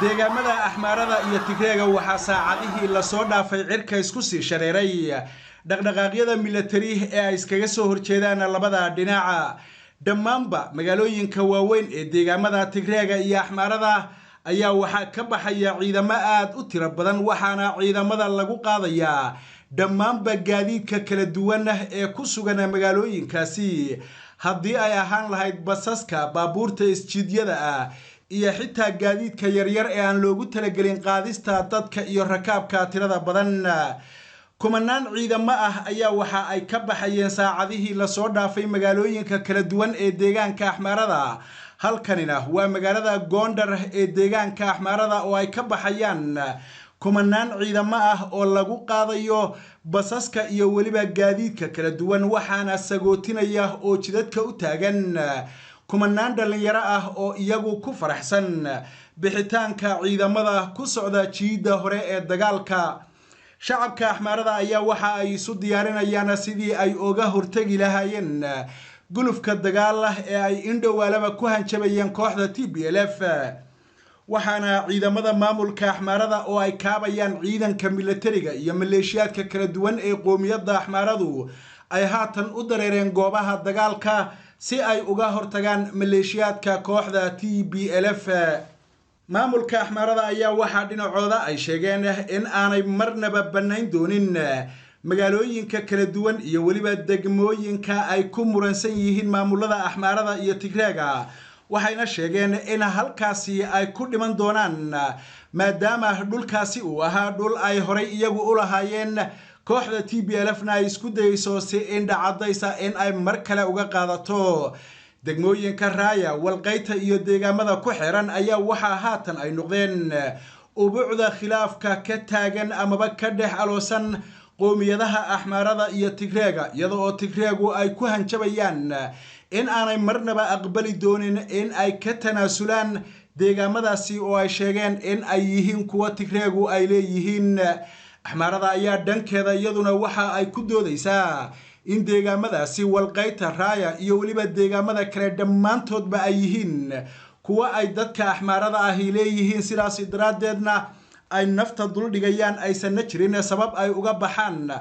Deegaamada Axmaarada iyo Tigreega waxaa saacadihii lasoo dhaafay cirka isku sii shareeray dhaqdhaqaaqyada milatari ee ay iskaga soo horjeedaan labada dhinaca. Dhammaanba magaalooyinka waaweyn ee deegaamada Tigreega iyo Axmaarada ayaa waxaa ka baxaya ciidamo aada u tiro badan, waxaana ciidamada lagu qaadayaa dhammaanba gaadiidka kala duwan ee ku sugan magaalooyinkaasi, haddii ay ahaan lahayd basaska, baabuurta isjiidyada ah iyo xitaa gaadiidka yaryar ee aan loogu talagelin qaadista dadka iyo rakaabka tirada badan. Kumanaan ciidamo ah ayaa waxa ay ka baxayeen saacadihii lasoo dhaafay magaalooyinka kala duwan ee deegaanka Axmaarada. Halkanina waa magaalada Goondar ee deegaanka Axmaarada oo ay ka baxayaan kumanaan ciidamo ah oo lagu qaadayo basaska iyo weliba gaadiidka kala duwan, waxaana sagootinaya oo jidadka u taagan kumanaan dhallinyaro ah oo iyagu ku faraxsan bixitaanka ciidamada ku socda jiidda hore ee dagaalka. Shacabka Axmaarada ayaa waxa ay isu diyaarinayaan sidii ay uga hortegi lahaayeen gulufka dagaal ee ay indhowaalaba ku hanjabayeen kooxda T B L F, waxaana ciidamada maamulka Axmaarada oo ay kaabayaan ciidanka milatariga iyo maleeshiyaadka kala duwan ee qoomiyadda Axmaaradu ay haatan u dareereen goobaha dagaalka si ay uga hortagaan maleeshiyaadka kooxda T B L F. Maamulka Axmaarada ayaa waxaa dhinacooda ay sheegeen in aanay marnaba bannayn doonin magaalooyinka kala duwan iyo weliba degmooyinka ay ku muransan yihiin maamulada Axmaarada iyo Tigreega, waxayna sheegeen in halkaasi ay ku dhiman doonaan maadaama dhulkaasi uu ahaa dhul ay horay iyagu u lahaayeen, kooxda T B L F na ay isku dayeyso si indhacadaysa in ay mar kale uga qaadato. Degmooyinka Raaya, Walqayta iyo deegaamada ku xiran ayaa waxaa haatan ay noqdeen ubuucda khilaafka ka taagan amaba ka dhex aloosan qoomiyadaha Axmaarada iyo Tigreega, iyada oo Tigreegu ay ku hanjabayaan in aanay marnaba aqbali doonin in ay ka tanaasulaan deegaamadaasi oo ay sheegeen in ay yihiin kuwa Tigreegu ay leeyihiin. Axmaarada ayaa dhankeeda iyaduna waxa ay ku doodaysaa in deegaamadaasi Walqayta, Raaya iyo weliba deegaamada kale dhammaantoodba ay yihiin kuwa ay dadka Axmaarada ahi leeyihiin, sidaas daraaddeedna ay nafta duldhigayaan, aysanna jirin sabab ay uga baxaan.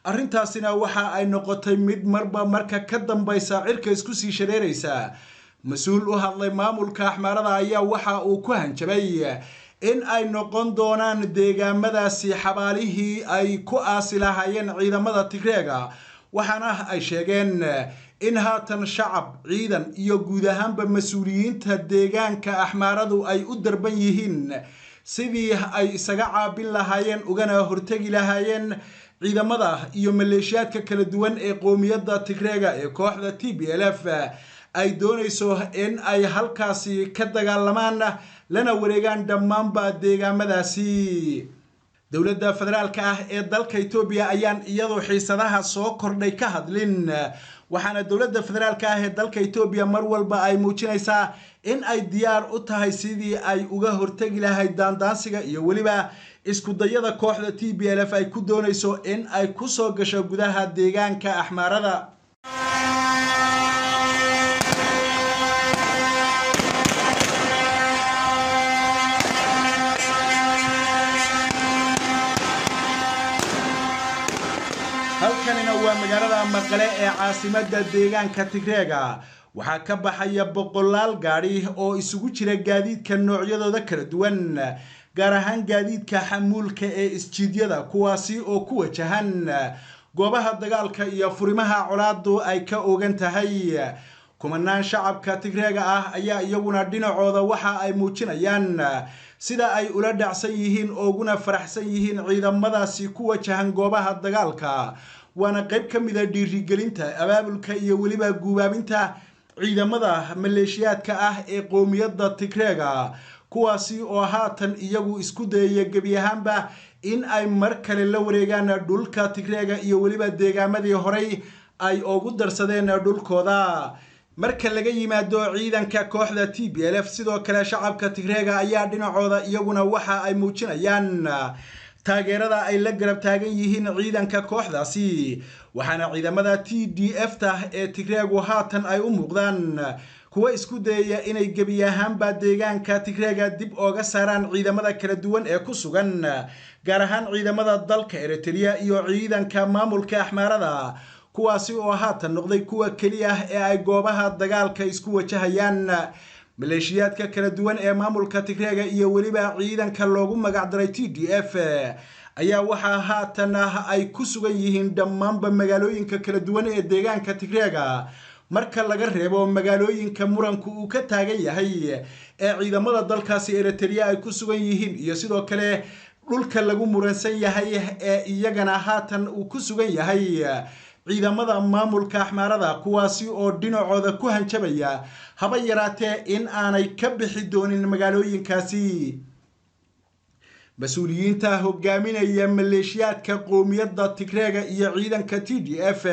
Arrintaasina waxa ay noqotay mid marba marka ka dambaysa cirka isku sii shareeraysa. Mas-uul u hadlay maamulka Axmaarada ayaa waxa uu ku hanjabay in ay noqon doonaan deegaamadaasi xabaalihii ay ku aasi lahaayeen ciidamada Tigreega, waxaana ay sheegeen in haatan shacab, ciidan iyo guud ahaanba mas-uuliyiinta deegaanka Axmaaradu ay u darban yihiin sidii ay isaga caabin lahaayeen ugana hortegi lahaayeen ciidamada iyo maleeshiyaadka kala duwan ee qoomiyadda Tigreega ee kooxda T B L F ay doonayso in ay halkaasi ka dagaalamaan lana wareegaan dhammaanba deegaamadaasi. Dowladda federaalka ah ee dalka Itoobiya ayaan iyadu xiisadaha soo kordhay ka hadlin, waxaana dowladda federaalka ah ee dalka Itoobiya mar walba ay muujinaysaa in ay diyaar u tahay sidii ay uga hortegi lahayd daandaansiga iyo weliba isku dayada kooxda T B L F ay ku doonayso in ay ku soo gasho gudaha deegaanka Axmaarada. Halkanina waa magaalada Maqale ee caasimadda deegaanka Tigreega. Waxaa ka baxaya boqolaal gaadhi oo isugu jira gaadiidka noocyadooda kala duwan, gaar ahaan gaadiidka xamuulka ee isjiidyada, kuwaasi oo ku wajahan goobaha dagaalka iyo furimaha colaadu ay ka ogan tahay. Kumanaan shacabka Tigreega ah ayaa iyaguna dhinacooda waxa ay muujinayaan sida ay ula dhacsan yihiin ooguna faraxsan yihiin ciidamadaasi ku wajahan goobaha dagaalka, waana qayb ka mid a dhiirigelinta, abaabulka iyo weliba guubaabinta ciidamada maleeshiyaadka ah ee qoomiyadda Tigreega, kuwaasi oo haatan iyagu isku dayaya gebi ahaanba in ay mar kale la wareegaan dhulka Tigreega iyo weliba deegaamadii horay ay ugu darsadeen dhulkooda. Marka laga yimaado ciidanka kooxda T B L F, sidoo kale shacabka Tigreega ayaa dhinacooda iyaguna waxa ay muujinayaan taageerada ay la garab taagan yihiin ciidanka kooxdaasi, waxaana ciidamada T D F ta ee Tigreegu haatan ay u muuqdaan Kuwa isku dayaya inay gebi ahaanba deegaanka Tigreega dib ooga saaraan ciidamada kala duwan ee ku sugan, gaar ahaan ciidamada dalka Eritrea iyo ciidanka maamulka Axmaarada, kuwaasi oo haatan noqday kuwa keliya ah ee ay goobaha dagaalka isku wajahayaan. Maleeshiyaadka kala duwan ee maamulka Tigreega iyo weliba ciidanka loogu magacdaray TDF ayaa waxaa haatan ay ku sugan yihiin dhammaanba magaalooyinka kala duwan ee deegaanka Tigreega, marka laga reebo magaalooyinka muranku uu ka taagan yahay ee ciidamada dalkaasi Eritrea ay ku sugan yihiin, iyo sidoo kale dhulka lagu muransan yahay ee iyagana haatan uu ku sugan yahay ciidamada maamulka Axmaarada, kuwaasi oo dhinacooda ku hanjabaya haba yaraatee in aanay ka bixi doonin magaalooyinkaasi. Mas-uuliyiinta hogaaminaya maleeshiyaadka qowmiyadda Tigreega iyo ciidanka TDF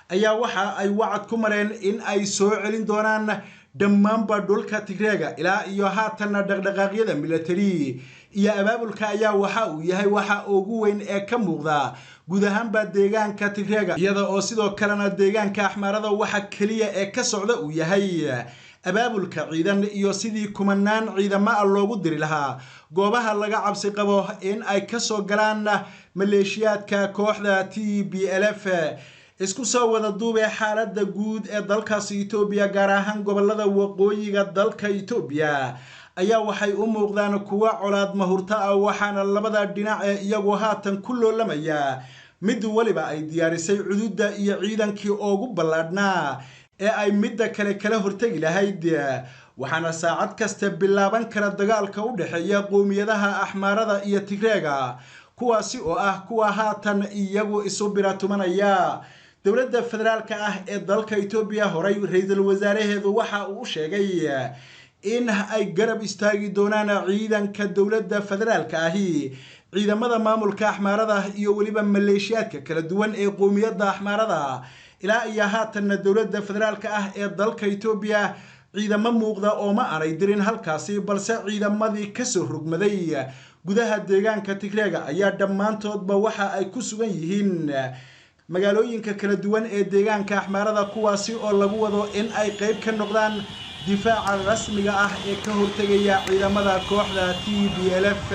ayaa waxa ay wacad ku mareen in ay soo celin doonaan dhammaanba dhulka Tigreega. Ilaa iyo haatanna dhaqdhaqaaqyada military iyo abaabulka ayaa waxa uu yahay waxa ugu weyn ee ka muuqda guud ahaanba deegaanka Tigreega, iyada oo sidoo kalena deegaanka Axmaarada waxa keliya ee ka socda uu yahay abaabulka ciidan iyo sidii kumanaan ciidamo ah loogu diri lahaa goobaha laga cabsi qabo in ay kasoo galaan maleeshiyaadka kooxda TPLF. Isku soo wada duubee, xaaladda guud ee dalkaasi Itoobiya, gaar ahaan gobolada waqooyiga dalka Itoobiya, ayaa waxay u muuqdaan kuwa colaad mahurta ah, waxaana labada dhinac ee iyagu haatan ku loolamaya mid waliba ay diyaarisay cududda iyo ciidankii ugu ballaadhnaa ee ay midda kale kala hortegi lahayd. Waxaana saacad kasta bilaaban kara dagaalka u dhexeeya qowmiyadaha Axmaarada iyo Tigreega, kuwaasi oo ah kuwa haatan iyagu isu biratumanaya. Dowladda federaalka ah ee dalka Itoobiya horay ra-iisul wasaaraheedu waxa uu sheegay in ay garab istaagi doonaan ciidanka dowladda federaalka ahi ciidamada maamulka Axmaarada iyo weliba maleeshiyaadka kala duwan ee qowmiyadda Axmaarada. Ilaa iyo haatanna dowladda federaalka ah ee dalka Itoobiya ciidamo muuqda oo ma aanay dirin halkaasi, balse ciidamadii kasoo rogmaday gudaha deegaanka Tigreega ayaa dhammaantoodba waxa ay ku sugan yihiin magaalooyinka kala duwan ee deegaanka Axmaarada, kuwaasi oo lagu wado in ay qayb ka noqdaan difaaca rasmiga ah ee ka hortegaya ciidamada kooxda TPLF.